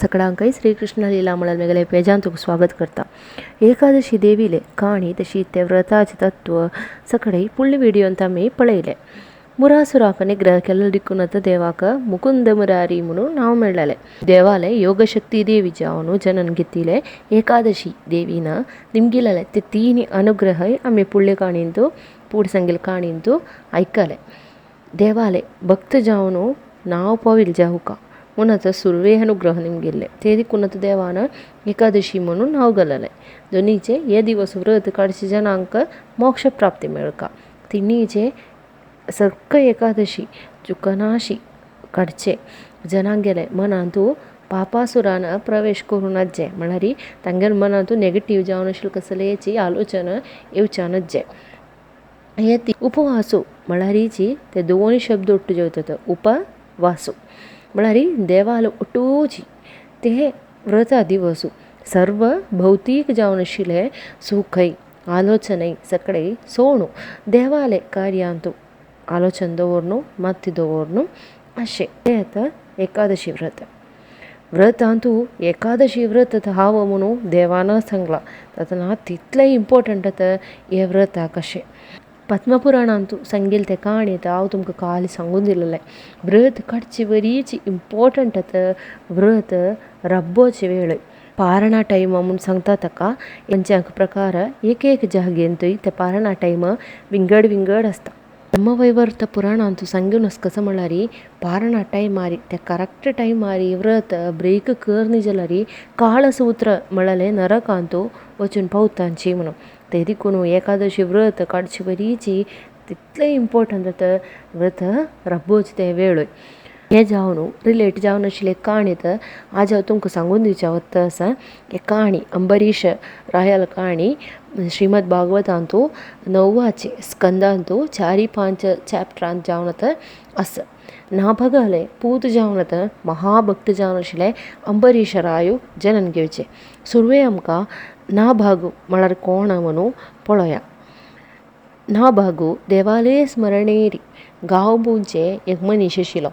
सकडांकय श्रीकृष्ण लीला म्हणून मेगेले पेजान तुका स्वागत करता. एकादशी देवीले काणी तशी ते व्रताचे तत्व सगळे फुडले व्हिडियोंत आमी पळयले. मुरासुराक निग्रह केल्लो दिक्कून देवाक मुकुंद मुरारी म्हणून नांव मेळ्ळेलें. देवाले योगशक्ती देवी जावन जनन घेतिले एकादशी देवीन निमगिलेले ते तीन अनुग्रह आमी पुडले काणींतू पूड संगील काणींतू आयकले. देवाले भक्त जावन नांव पविल जावका म्हणून सुर्वे अनुग्रह निमगिल्ले ते दिक्कून देवान एकादशी म्हणून नांव घालले. दोनीचे हे दिवस व्रत काडचे जनांक मोक्ष प्राप्ती मेळका. तिनीचे सर्क एकादशी चुकनाशी काडचे जनांगेले मनांतू पापासुरान प्रवेश करूं नज्जे म्हळ्यार तांगेले मनांतू नेगेटीव जावन अशें कसलेची आलोचना येवच्या नज्जे. हे ती उपवासो म्हळ्यारीची ते दोन शब्द ಒಟ್ಟು जेवतात उपवासो म्हळ्यार देवालो ಒಟ್ಟೂಚಿ ते व्रता दिवसू सर्व भौतीक जावन आशिल्ले सुखय आलोचनय सगळे सोणू देवाले कार्यांतू आलोचन दवरनु मत्ती दवरनु अशें तें आतां एकादशी व्रत. व्रतांतू एकादशी व्रत हांव म्हणून देवान सांगलां तातूंत तितलें इम्पोर्टंट आतां हें व्रताक अशें. पद्मपुराणांतू सांगिल्ले ते काणी हांव तुमकां काल सांगून दिलेलें. व्रत काडचे बरीच इम्पोर्टंट आतां व्रत रब्बोचे वेळ पारणा टायम म्हूण सांगता ताका. पंचांग प्रकार एक एक जागेंतूय ते पारणा टायम विंगड विंगड आसता. ब्रह्मवैवर्त पुराणांतू सांगून कसो म्हळ्यार पारणा टायमार ते करेक्ट टायमार व्रत ब्रेक करनी जाल्यार काळसूत्र म्हळ्यार नरकांतू वचून पावतांची म्हणून ते दिकून एकादशी व्रत काडचे बरीची तितलें इम्पोर्टंट आतां व्रत रब्बोच ते वेळ. हें जावन रिलेट जावन आशिल्ली काणी तर आज हांव तुमकां सांगून दिवचें वता आसा. एक काणी अंबरीश रायाल काणी श्रीमद भागवतांतू णवाचे स्कंदांतू 4-5 चॅप्टरांत जावन आतां आसा. नाभगाले पूत जावन आतां महाभक्त जावन आशिल्ले अंबरीश रायो जनन घेवचे. सुरवे आमकां नाभागू म्हळ्यार कोण म्हणून पळोवया. नाभागू देवाले स्मरणेरी गांव पुंचे एक मनीस आशिल्लो.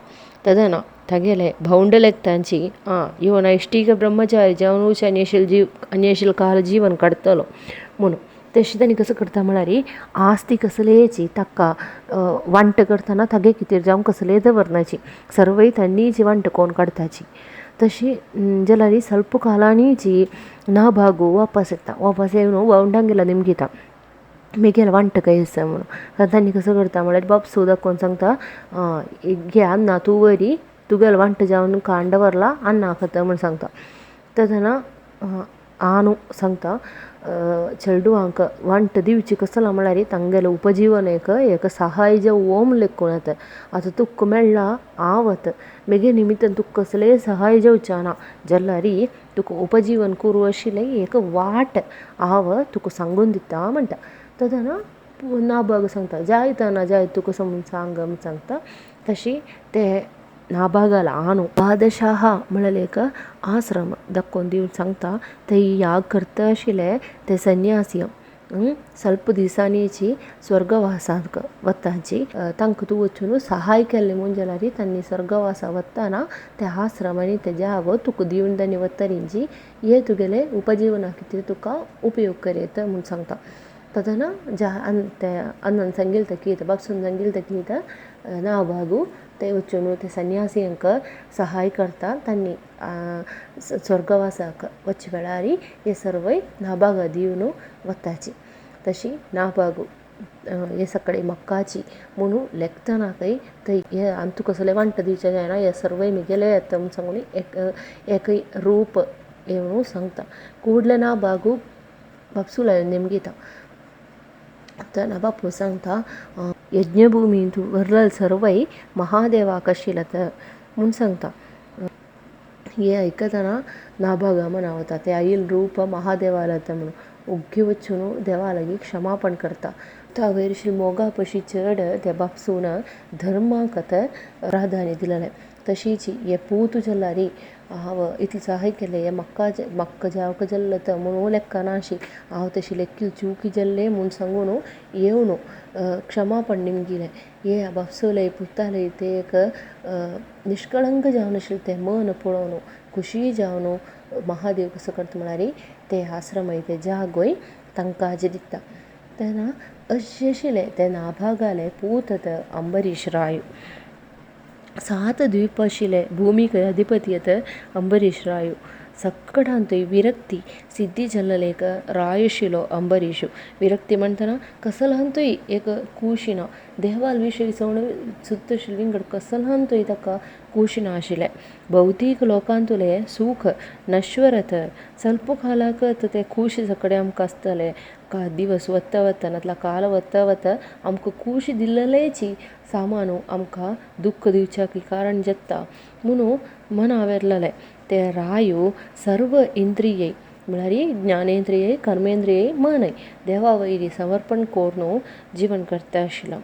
तदना तागेले भावंड लेगतांची ह्यो नैष्ठीक ब्रह्मचारी जावन अन्यशील जीव अन्यशील काल जीवन काडटलो म्हणून तशें तांणी कसो करता म्हळ्यार आस्ती कसलेची ताका वांट करतना तागे कितें जावं कसले दवरनाची सर्वय तांणीची वांट कोण काडताची. तशी जाल्यार स्वल्प कालांनीची नाभागू वापस येता. वापस येवन भावंडांगेला निमगिता मेगेल वांट खंय आसा म्हणून. तांणी कसो करता म्हळ्यार बापसू दाखोवन सांगता घे अन्ना तूं वरी तुगेल वांट जावन कांड दवरला अन्ना खाता म्हूण सांगता. तेन्ना आनू सांगता चेडवांक वांट दिवची कसला म्हळ्यार तांगेलें उपजीवन एक एक सहाय जावं ओम लेखून येता. आतां तुका मेळ्ळा हांव आतां मेगे निमित्तान तुका कसलें सहाय जावचें ना जाल्यार तुका उपजीवन करूं आशिल्लें एक वाट हांव तुका सांगून दिता म्हणटा. तेन्ना नाभाग सांगता जायत ना जायत तुका समजून सांग म्हूण सांगता. तशी ते नाभागाला आनू बादशाह म्हळ्यार एक आश्रम दाखोवन दिवन सांगता ते याग करता आशिल्ले ते सन्यासी स्वल्प दिसांनीची स्वर्गवासाक वताची तांकां तूं वचून सहाय केल्लें म्हूण जाल्यार तांणी स्वर्गवासा वतना ते आश्रम आनी ते जागो तुका दिवन तांणी वतरींची हे तुगेले उपजीवना खातीर तुका उपयोग करयता म्हूण सांगता. तेन्ना ज्या ते अन्नान सांगिल्लें कितें बापसून सांगिल्लें कितें नाभागू ते वचून ते सन्यासियांक सहाय करता तांणी स्वर्गवासाक वचचे वेळार हे सर्वय नाभागा दिवन वताची. तशी नाभागू हे सगळे मक्काची म्हणून लेखतना खंय थंय हे आनी तुका कसलें वांट दिवचें जायना हे सर्वय मेगेले येता म्हूण सांगून एक एक रूप येवन सांगता. कुडले नाभागू बापसूला नेमगिता. तेन्ना बापू सांगता यज्ञभुमींतू व्हरलेले सर्वय महादेवाक आशिल्ले म्हूण सांगता. हें आयकतना नाभागा मना वता ते आईल रूप महादेवाला येता म्हणून ओग्गी वचून देवा लागीं क्षमापण करता. वयर श्री मोगा पशी चड त्या बापसून धर्माक आतां प्राधान्य दिलेलें. तशीच हे पूत जाल्यार हांव इतलें सहाय केलें हें म्हाका म्हाका जावंक जाल्लें तर म्हणून लेखना अशी हांव तशी लेखी चुकी जाल्लें म्हूण सांगून येवन क्षमापण निमगिलें. हे बापसूले पुताले ते एक निश्कळंक जावन आशिल्लें तें मन पळोवन खुशी जावन महादेव कसो करता म्हळ्यार ते आश्रमय ते जागोय तांकां जे दिता. तेन्ना अशें आशिल्लें ते नाभागाले पूत अंबरीश राय. 7 द्वीप आशिल्ले भुमीक अधिपती अंबरीश राय. सक्कडांतूय विरक्ती सिद्धी जाल्लेलो एक राय आशिल्लो अंबरीश. विरक्ती म्हणटना कसलांतूय एक खुशी ना, देवाल विशय सुद्दां आशिल्लें विंगड कसलांतूय ताका खुशी ना आशिल्लें. भौतीक लोकांतुलें सूख नश्वरत स्वल्प कालाक ते खुशी सगळे आमकां आसतले, दिवस वता वता नातल्यार काल वता वता आमकां खुशी दिल्लेलेची सामान आमकां दुख्ख दिवच्याक कारण जाता म्हणून मना वेरलेलें ते रायो सर्व इंद्रिय म्हळ्यार ज्ञानेंद्रिय कर्मेंद्रिय मनय देवा वयरी समर्पण करून जिवन करता आशिल्लो.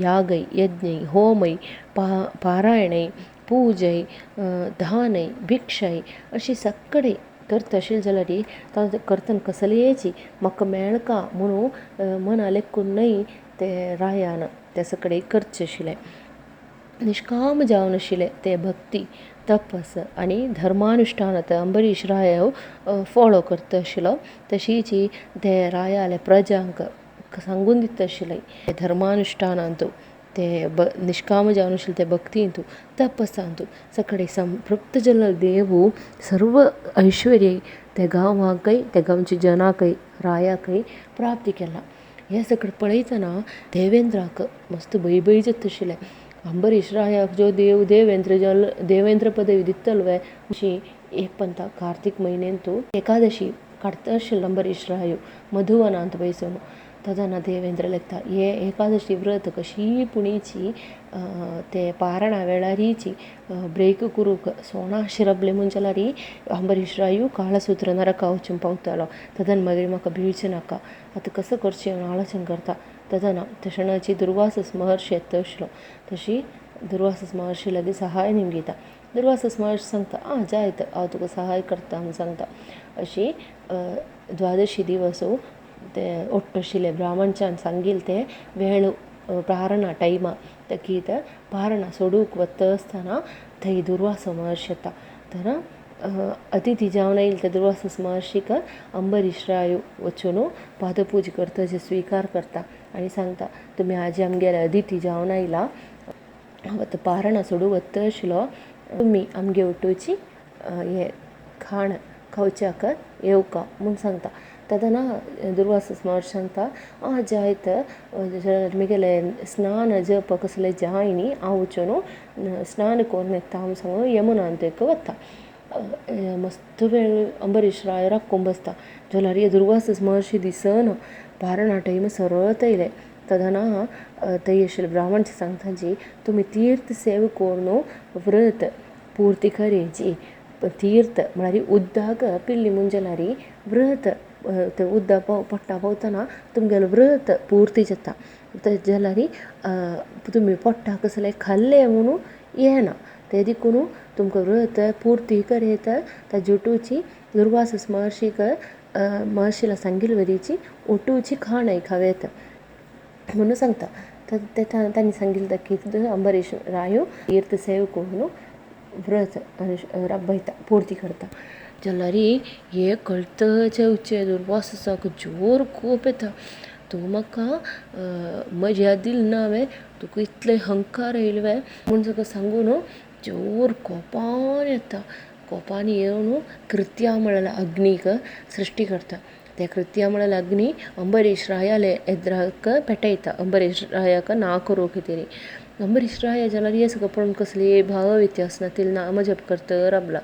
यागय यज्ञ होमय पारायणय पूजय दानय भिक्षय अशी सगळे करता आशिल्लें जाल्यार करतना कसलेची म्हाका मेळका म्हणून मना लेखून न्हय ते रायान ते सगळे करचें आशिल्लें. निश्काम जावन आशिल्लें ते भक्ती तपस आनी धर्मानुश्ठान अंबरीश राय फोलो करता आशिल्लो. तशीच ते रायाले प्रजांक सांगून दिता आशिल्ले धर्मानुश्ठानांतू ते निश्काम जावन आशिल्ले ते भक्तींतू तपसांतू सगळे संतृप्त जाल्लो देवू सर्व ऐश्वर्य त्या गांवाकय त्या गांवच्या जनाकय रायाकय प्राप्ती केला. हें सगळें पळयतना देवेंद्राक मस्त भंय भंय जाता आशिल्लें. अंबरीश रायाक जो देव देवेंद्र जाल्लो देवेंद्र पदवी दितलो अशी एक पंता कार्तीक म्हयन्यांतू एकादशी काडटा आशिल्लो अंबरीश रायो मधुवनांत वयसून. तेन्ना देवेंद्र लेगता हे एकादशी व्रत कशी पुणीची ते पारणा वेळारीची ब्रेक करूंक सोणा शिरपले म्हूण जाल्यार अंबरीश रायो काळसूत्र नरका वचून पावतालो. तेन्ना मागीर म्हाका भिवचें नाका, आतां कसो करचें म्हूण आलोचन करता. तेन्ना तशेंची दुर्वासस महर्षी येता आशिल्लो. तशी दुर्वासस महर्षी लागीं सहाय निमगिता. दुर्वासस महर्षी सांगता आं जायत हांव तुका सहाय करता म्हूण सांगता. अशी द्वादशी दिवस ते ओट्ट आशिल्ले ब्राह्मणच्यान सांगिल्लें ते वेळ पारणा टायमा ताकी पारणा सोडूंक वता आसतना थंय दुर्वास महर्षी येता. तर अतिथी जावन आयिल्ले ते दुर्वासस महर्षीक अंबरीश राय वचून पादपूजा करता स्विकार करता आनी सांगता तुमी आज आमगेले अतिथी जावन आयला, हांव आतां पारणा सोडूंक वता आशिल्लो, तुमी आमगे ओटोची हें खाण खावच्याक येवका म्हूण सांगता. तेन्ना दुर्वासस महर्षी सांगता आं जायत म्हगेलें स्नान जप कसलें जाय न्ही हांव वचून स्नान करून येता म्हूण सांगून यमुनांत वता. मस्त वेळ अंबरीश राय राखून बसता. जाल्यार दुर्वासस महर्षी दिसना. पारणा टायम सरत येयले. तेन्ना थंय आशिल्ले ब्राह्मण सांगता जी तुमी तीर्थ सेवा करून व्रत पुर्ती करची. तीर्थ म्हळ्यार उदक पिल्ली म्हूण जाल्यार व्रत तें उदक पोट्टा पावतना तुमगेलें व्रत पुर्ती जाता. तशें जाल्यार तुमी पोट्टा कसलें खाल्लें म्हणून येना तें देखून तुमकां व्रत पुर्ती करयत ताजे दुर्वासस महर्षीक महर्षीला सांगिल्ले वरीची ओटूची खाणां खावं म्हणून सांगता. तांणी सांगिल्लें की अंबरीश रायो तीर्थ सेव करून व्रत राबयता पुर्ती करता. जाल्यार हें कळतच दुर्वासाक जोर कोप येता. तूं म्हाका मर्याद दिली ना हांवें, तुका इतले अहंकार येयलो वे म्हूण ताका सांगून जोर कोपान येता. कोपान येवन कृत्या म्हळ्यार अग्नीक सृश्टी करता. त्या कृत्या म्हळ्यार अग्नी अंबरीश रायाले एद्राक पेटयता, अंबरीश रायाक ना करूंक खातीर. अंबरीश राया जाल्यार हें सगळें पळोवन कसली भाव व्यत्यास ना तितलें नाम जप करत राबला.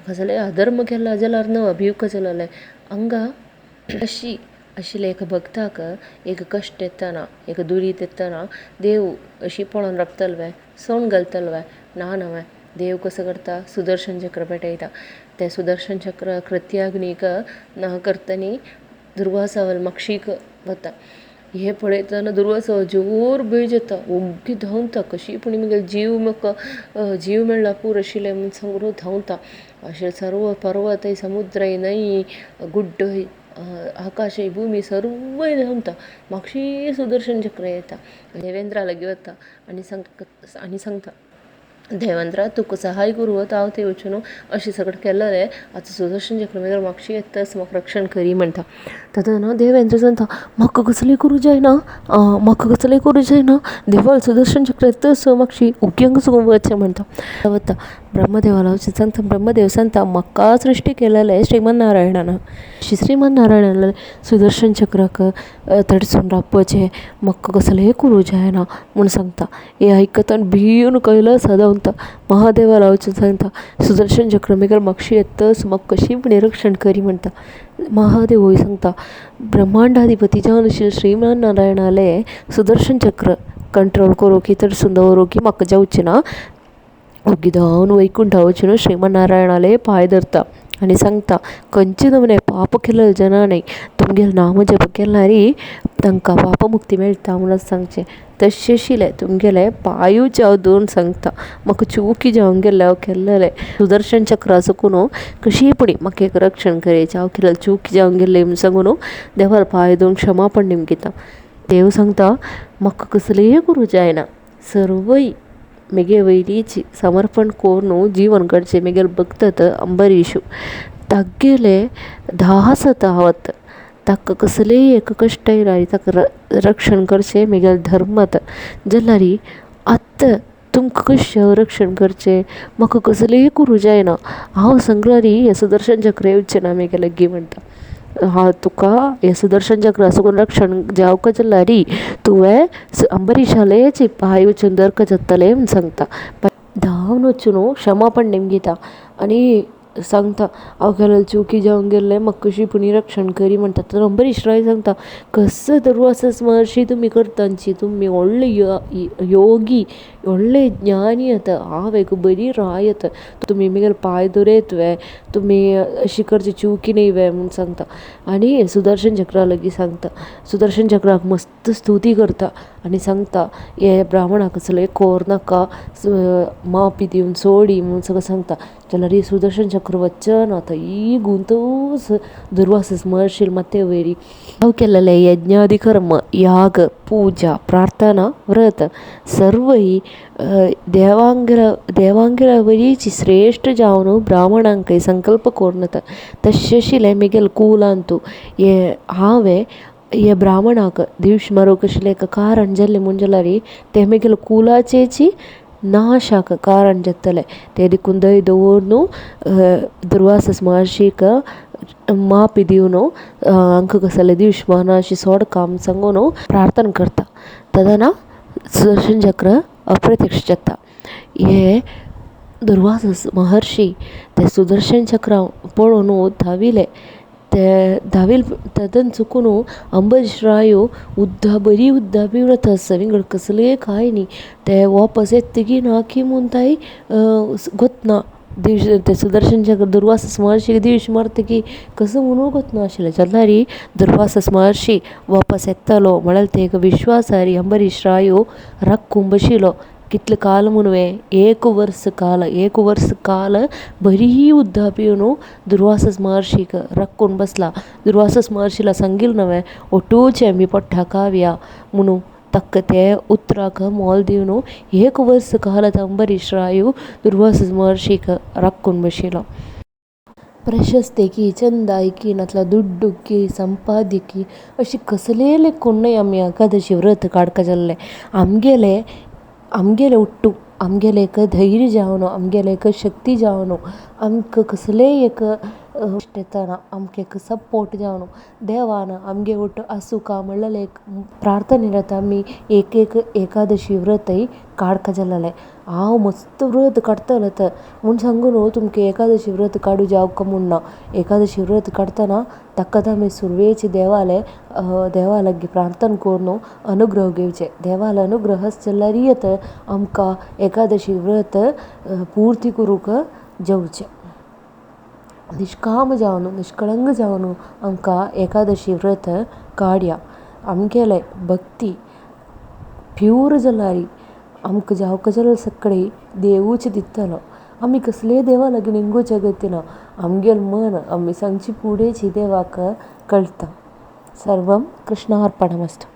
कसलें अधर्म केला जाल्यार न्हय भिवका जालेलें हांगा अशी आशिल्ल्या एका भक्ताक एक कश्ट येतना एक दुरीत येतना देव अशी पळोवन राबतलो वे, सोण घालतलो वे, ना न्हय. देव कसो करता सुदर्शन चक्र पेटयता. तें सुदर्शन चक्र कृत्याग्नीक ना करतनी दुर्वासावल माक्षीक वता. हें पळयतना दुर्वासा जोर भंय जाता, ओग्गी धांवता, कशी पूण म्हगेलो जीव म्हाका जीव मेळ्ळा पुरो आशिल्लें म्हूण सांगून धांवता. अशें सर्व पर्वतय समुद्रय न्हंय गुड्डय आकाशय भुमी सर्वय धांवता. मातशी सुदर्शन चक्र येता, देवेंद्रा लागीं वता आनी सांगता, आनी सांगता देवेंद्रा तुका सहाय करूं हांव थंय वचून अशें सगळें केलेलें आतां सुदर्शन चक्र मागीर मातशें येतच म्हाका रक्षण करी म्हणटा तेन्ना देवेंद्र सांगता म्हाका कसलें करूं जायना म्हाका कसलें करूं जायना देवा सुदर्शन चक्र येतच मातशी ओगी हांगा वचें म्हणटा वता ब्रह्मदेवाला वचून सांगता ब्रह्मदेव सांगता म्हाका सृश्टी केलेलें श्रीमन नारायणान श्रीमन नारायणान सुदर्शन चक्राक तडसून रावपाचें म्हाका कसलेंय करूं जायना म्हूण सांगता हें आयकता भिवन कैलासा धांवता महादेवाला वचून सांगता सुदर्शन चक्र मागीर मातशी येतच म्हाका कशी पूण रक्षण करी म्हणटा. महादेवूय सांगता ब्रह्मांडाधिपती जावन श्रीमन नारायणाले सुदर्शन चक्र कंट्रोल करूं की तडसून दवरूं की म्हाका जावचें ना. ओगी धांवन वैकुंठा वचून श्रीमन नारायणाले पांय धरता आनी सांगता खंयचे नमूने पाप केल्ले जनांनी तुमगेले नाम जप केल्यार तांकां पापमुक्ती मेळटा म्हणून सांगचें. तशें आशिल्लें तुमगेले पांयूच हांव धरून सांगता म्हाका चुकी जावन गेल्लें हांव केल्लें सुदर्शन चक्रा चुकून कशीय पुणी म्हाका एक रक्षण करचें हांव केल्लें चूक जावन गेल्लें म्हूण सांगून देवाक पांय धरून क्षमापण निमगिता. देव सांगता म्हाका कसलेंय करूं जायना सर्वय म्हगे वयलीची समर्पण करून जिवन काडचें म्हगेलो भक्त अंबरीश तागेले दास आतां ताका कसलेय एक कश्ट येयल्यार ताका रक्षण करचें म्हगेलें धर्म जाल्यार आतां तुमकां कशें रक्षण करचें म्हाका कसलेंय करूं जायना हांव सांगल्यार हें सुदर्शन चक्र येवचें ना म्हगे लागीं म्हणटा. हांव तुका हें सुदर्शन चक्र करून रक्षण जावंक जाल्यार तुवें अंबरीशालेच पांय वचून धरक जातलें म्हूण सांगता. धांवन वचून क्षमापण निमगिता आनी सांगता हांव केल्लें चुकी जावन गेल्लें म्हाका कशी पुणी रक्षण करी म्हणटा. तर अंबरीश राय सांगता कसो दुर्वासा महर्षी तुमी करतांची तुमी व्हडले योगी व्हडले ज्ञानी आतां हांव एक बरी रायत तुमी म्हगेले पांय धरयत वे तुमी अशी करची चुकी न्हय वे म्हूण सांगता. आनी सुदर्शन चक्रा लागीं सांगता सुदर्शन चक्राक मस्त स्तुती करता आनी सांगता हे ब्राह्मणाक कसलें कोर नाका माफी दिवन सोडी म्हूण सगळें सांगता. जाल्यार सुदर्शन चक्र वचना थंय गुंतूच दुर्वासा महर्षी माथ्या वयरी हांव केल्लें यज्ञादी कर्म याग पुजा प्रार्थना व्रत सर्वय देवांगेर देवांगेर वरीच श्रेश्ठ जावन ब्राह्मणांक संकल्प करून येता. तशें आशिल्लें म्हगेलें कुलांतू हें हांवें हे ब्राह्मणाक द्वेश मारूंक आशिल्लें एक कारण जाल्लें म्हूण जाल्यार तें म्हगेलें कुलाचेंच नाशाक कारण जातलें तें देखून दय दवरून दुर्वासा महर्षीक माफी दिवन हांकां कसलें द्वेश मारना सोड काम सांगून प्रार्थना करता. तेन्ना सुदर्शन चक्र अप्रत्यक्ष जाता. हे दुर्वासा महर्षी ते सुदर्शन चक्र पळोवन धांविल्ले ते धांविल्ले तेदन चुकून अंबरीश रायो उद्दां बरी उद्दां पिवन आसा विंगड कसलें कांय न्ही ते वापस येतकी ना की म्हूण ताई गोतना ते सुदर्शन चक्र दुर्वासा महर्षी द्वेश मारतकी कसो म्हणून गोतना आशिल्लें जाल्यार दुर्वासा महर्षी वापस येतलो म्हळ्यार ते एक विश्वासारी अंबरीश रायो राखून बशिल्लो. कितलो काल म्हूण वे एक वर्स काल एक वर्स काल बरी उद्दां पिवन दुर्वासा महर्षीक राखून बसला. दुर्वासा महर्षीला सांगिल्लें नवें ओटूचें आमी पोट्टा खावया म्हणून ताका ते उतराक मोल दिवन एक वर्स काल आतां अंबरीश रायो दुर्वासा महर्षीक राखून बशिल्लो. प्रशस्तेकी चंदायकी नातल्यार दुड्डुकी संपादिकी अशी कसलेय लेखून न्हय आमी एकादशी व्रत काडका जाल्लें आमगेलें आमगेलें उट्टू आमगेलें एक धैर्य जावन आमगेलें एक शक्ती जावन आमकां कसलेय एक येतना आमकां एक सपोर्ट जावन देवान आमगे ओटू आसूं म्हणलेलें एक प्रार्थनेंत आमी एक एक एकादशी व्रतय काडका जालेलें. हांव मस्त व्रत काडटलें तर म्हूण सांगू न्हू तुमकां एकादशी व्रत काडूं जावका म्हूण ना. एकादशी व्रत काडटना ताकाच आमी सुरवेची देवालें देवा लागीं प्रार्थना करून अनुग्रह घेवचें. देवालो अनुग्रह जाल्यार आमकां एकादशी व्रत पुर्ती करूंक जावचें. निश्काम जावन निश्कळंक जावन आमकां एकादशी व्रत काडया. आमगेलें भक्ती प्यूर जाल्यार आमकां जावका जाल्यार सगळें देवूच दितलो. आमी कसलेय देवा लागीं निमगुच्या गतीना आमगेलें मन आमी सांगची फुडेंच देवाक कळटा. सर्वम कृष्णार्पणमस्तु.